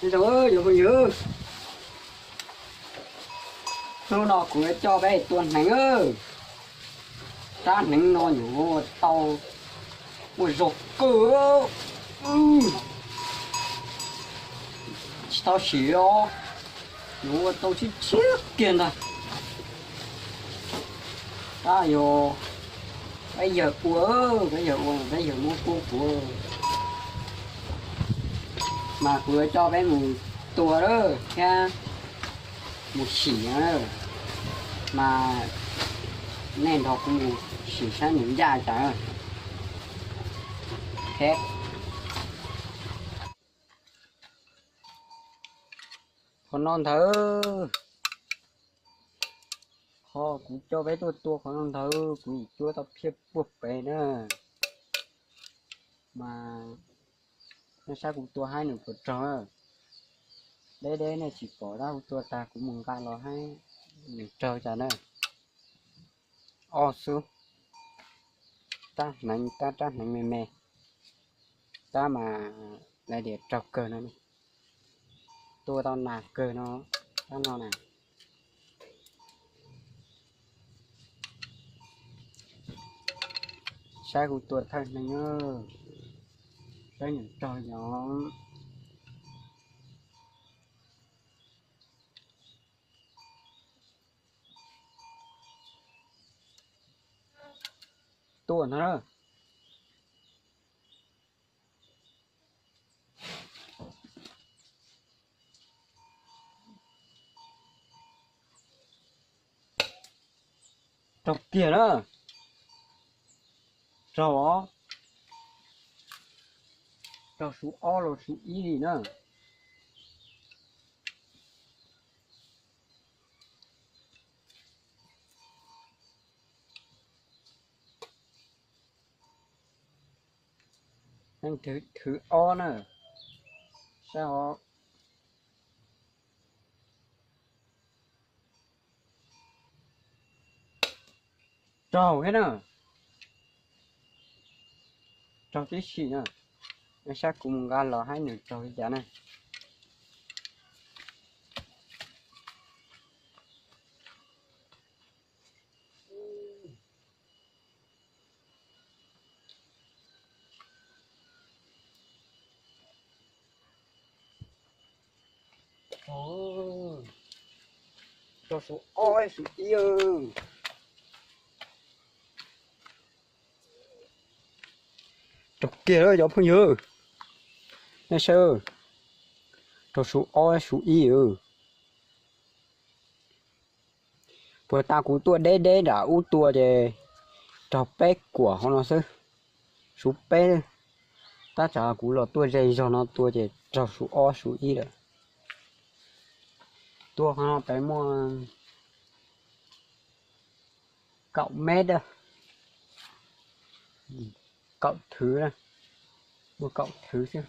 Nyob zoo cov phooj ywg, hnub no kuv yuav coj peb tua hneev. Rab hneev no nyuam qhuav ua tau, ua zog kawg. Tsis tau sim os, nyuam qhuav ua tau tshiab tshiab kiag ntag. Tab yog peb yawg ua, peb yawg ua, peb yawg muab pub kuv, mas kuv yuav coj peb mus tua lawm thiab mus sim na, mas nej nrog kuv mus sim saib nws ncaj cas. Qhov no ntawd, qhov kuv coj peb tuaj tua qhov no ntawd kuv yim cuab tau phiaj puag pem na. Mas nej saib kuv tua haib nws puas raug. Deb deb nej tsis pom tab kuv tua tag kuv mus nqa los haib nws raug cas na. Ob xub, rab hneev, tab rab hneev me me, tab mas lawv tias raug kawg no. Tua tau nas kawg no, rab no na. Saib kuv tua thawj hneev, saib nws raug yom. Tuaj ntag na. Raug kiag na. Raug os. Raug su ob los su ib li na. Thwv ob na, saib os. Raug thiab na, raug tib si na. Saib kuv mus nqa los saib nws raug li cas na. Raug su ob su ib. Raug kiag cov phooj ywg, nej saib, raug su ob su ib. Puag ta kuv tuaj deb deb nram ub tua ces raug peb kuam hauv no xwb, su peb. Tab tsam kuv los tuaj ze zog no tua ces raug su ob su ib lawm. Tua qhov no pem muaj kaum mev, kaum thwv, muaj kaum thwv xwb.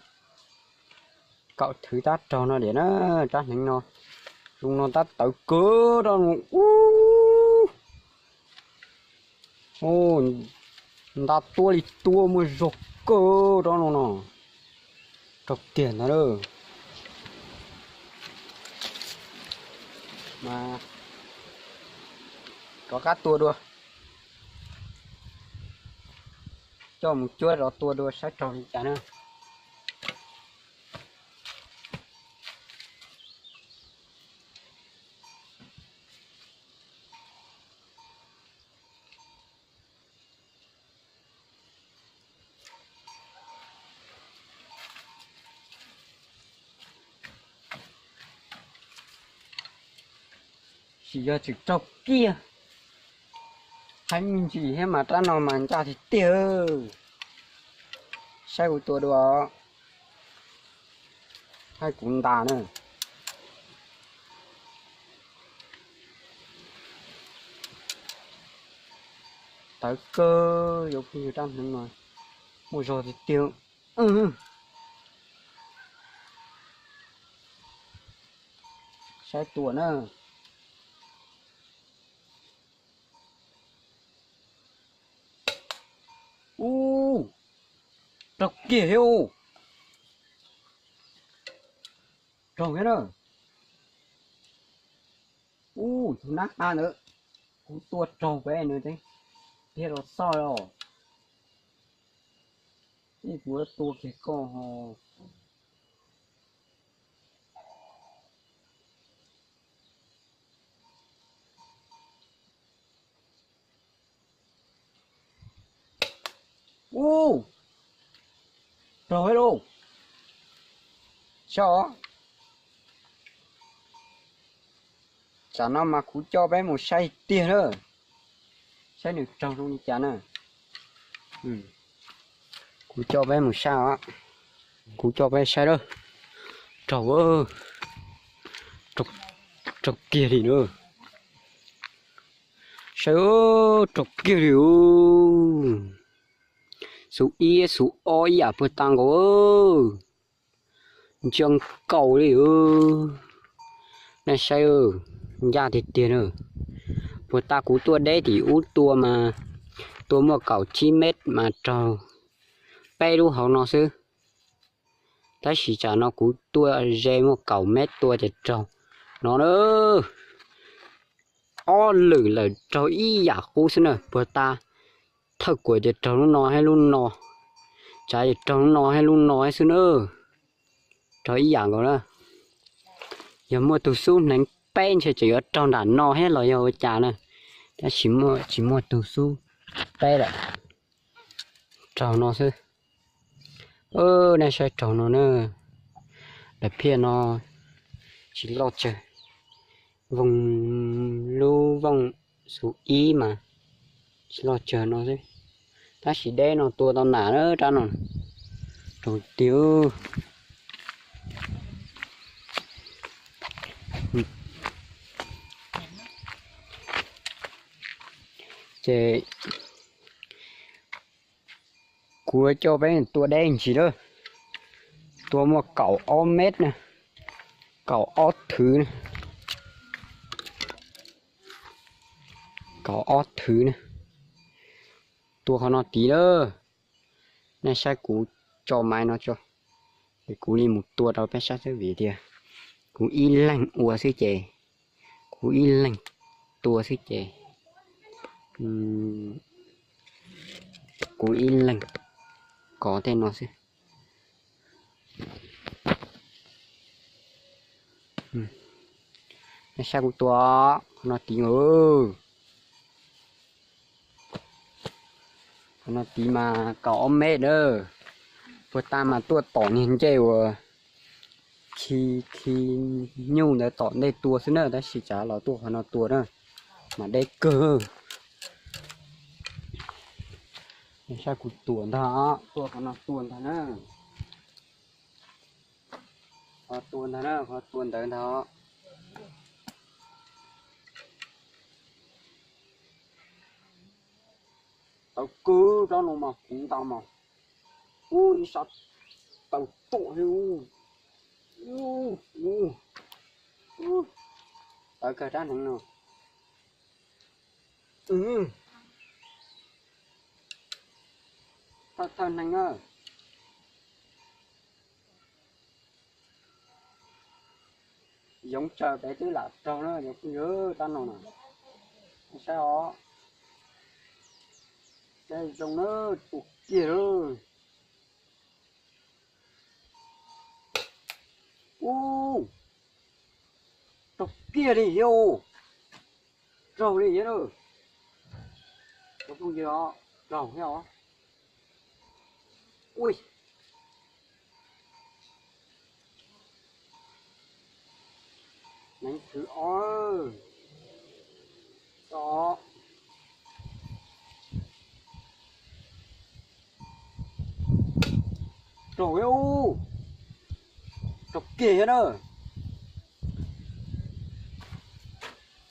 Kaum thwv tab raug no diam na, rab hneev no, zoo no tab tawv kawg rau no. Nta tuab li tuab muaj zog kawg rau no no. Raug kiag ntag lawm. Mas rov qab tua dua, coj mus cuab rov tua dua saib raug li cas na. Sim yog tseem raug kiag. Heev me ntsis thiab mas rab no mas ncaj tiag tiag. Saib kuv tua dua, saib kuv nta na. Tawv kawg, yuav pheej yog rab hneev no muaj zog tiag tiag. Saib tua na. Ub, raug kiag thiab. Raug thiab na. Ub, tus nab qa ntawd, kuv tua raug peb nws thiab, tiag los xoj os. Ib kuv tua kiag koj ho. Ub, raug thiab lauj. Saib os. Tsam no mas kuv coj peb mus saib tiag na. Saib nws raug zoo li cas na. Kuv coj peb mus saib os. Kuv coj peb saib lawm. Raug, raug kiag li na. Saib, raug kiag li. Xub ib xub ob ib yam puag ta nkaus. Ntsia nkaus li. Nej saib, ncaj tiag tiag na. Puag ta kuv tuaj deb tim ub tua mas, tua muaj kaum tsib mev mas raug peb lub hauv no xwb. Tab sis tsam no kuv tuaj ze muaj kaum mev tua ces raug no na. Ob lwm lawm raug ib yam qub xwb na. Puag ta thawj kuam ces raug lub no thiab lub no, tsav ces raug lub no thiab lub no xwb na. Raug ib yam nkaus na. Yog muaj tus xub hneev peb ntshe tseem yuav raug nram no thiab los yog ua cas na. Tab sis tsis muaj tus xub peb lawm, raug no xwb. Nej saib raug no na. Daim phiaj no tsis loj tsawg, vooj, lub vooj xub ib mas tsis loj tsawg no xwb. Tab sis deb no tua tau nam na rab no. Raug tiag. Ces kuv coj peb tua deb ntsis lawm. Tua muaj kaum ob mev na, kaum ob thwv na, kaum ob thwv na. Tua qhov no tid lawm. Nej saib kuv tso maiv no tso, es kuv li mus tua rau peb saib xwb vim tias kuv ib leeg ua xwb ces, kuv ib leeg tua xwb ces, kuv ib leeg kov tej no xwb. Nej saib kuv tua qhov no tid os. Qhov no tid mas kaum ob mev na. Puag ta mas tuaj tom niag ncej uas khi khi nyuj ntawd tom ntej tua xwb na, tab sis tsav los tuaj qhov no tua na, mas deb kawg. Nej saib kuv tua ntag, tuaj qhov no tua ntag na. Qhov tua ntag na, qhov tua ntawd ntag. Tawv kawg rab no mas kuv nta mas, ub, ib sab tawv tuaj li. Tawv kawg rab hneev no. Thawj thawj hneev na. Yoov tsawg peb twb lam raug na cov phooj ywg, rab no na. Saib os. Saib zoo na, tua kiag lawm. Ub, raug kiag li thiab. Raug li thiab na. Cov phooj ywg os, raug thiab os. Ui, neev thwv ob. Raug thiab ub. Raug kiag thiab na.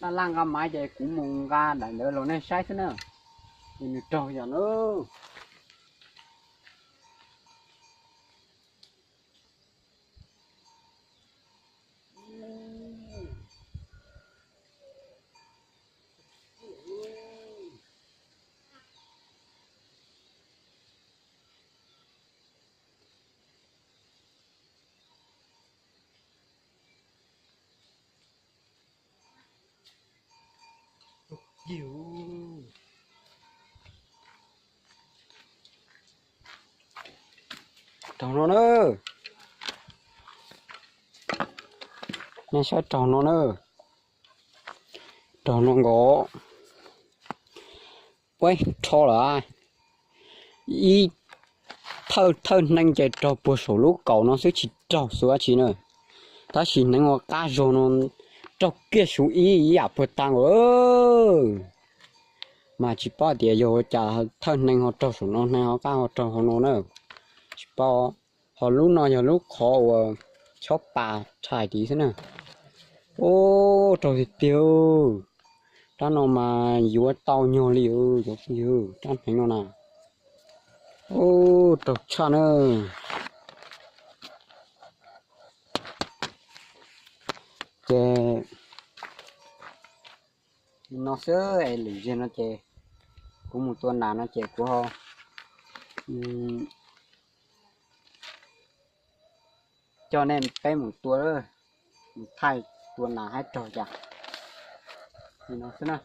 Laj laj nqa maiv ces kuv mus nqa daim ntawd los nej saib xwb na. Ces nws raug yom na. Yig, raug no na, nej saib raug no na, raug no nkaus, puab rho lawm. Ib thawj thawj hneev ces raug puag saum lub kaum no xwb tsis raug xuv dab tsi na. Tab sis hneev ua qab zog no raug kiag xuv ib ib yam puag ta nkaus. Mas tsis paub tias yog ua cas thawj hneev ho raug saum no, hneev ho qab ho raug hauv no na. Tsis paub. Ho lub no yog lub qhov uas chob pas rhais tid xwb na. Ub, raug tiag tiag. Rab no mas yuav tau nyuag li, cov phooj ywg, rab hneev no na. Ub, raug tshaj na. Ces li no xwb es lwm zaug no ces kuv mus tua nas no ces kuv ho coj nej peb mus tua, mus thaij tua nas haib raug cas. Li no xwb na.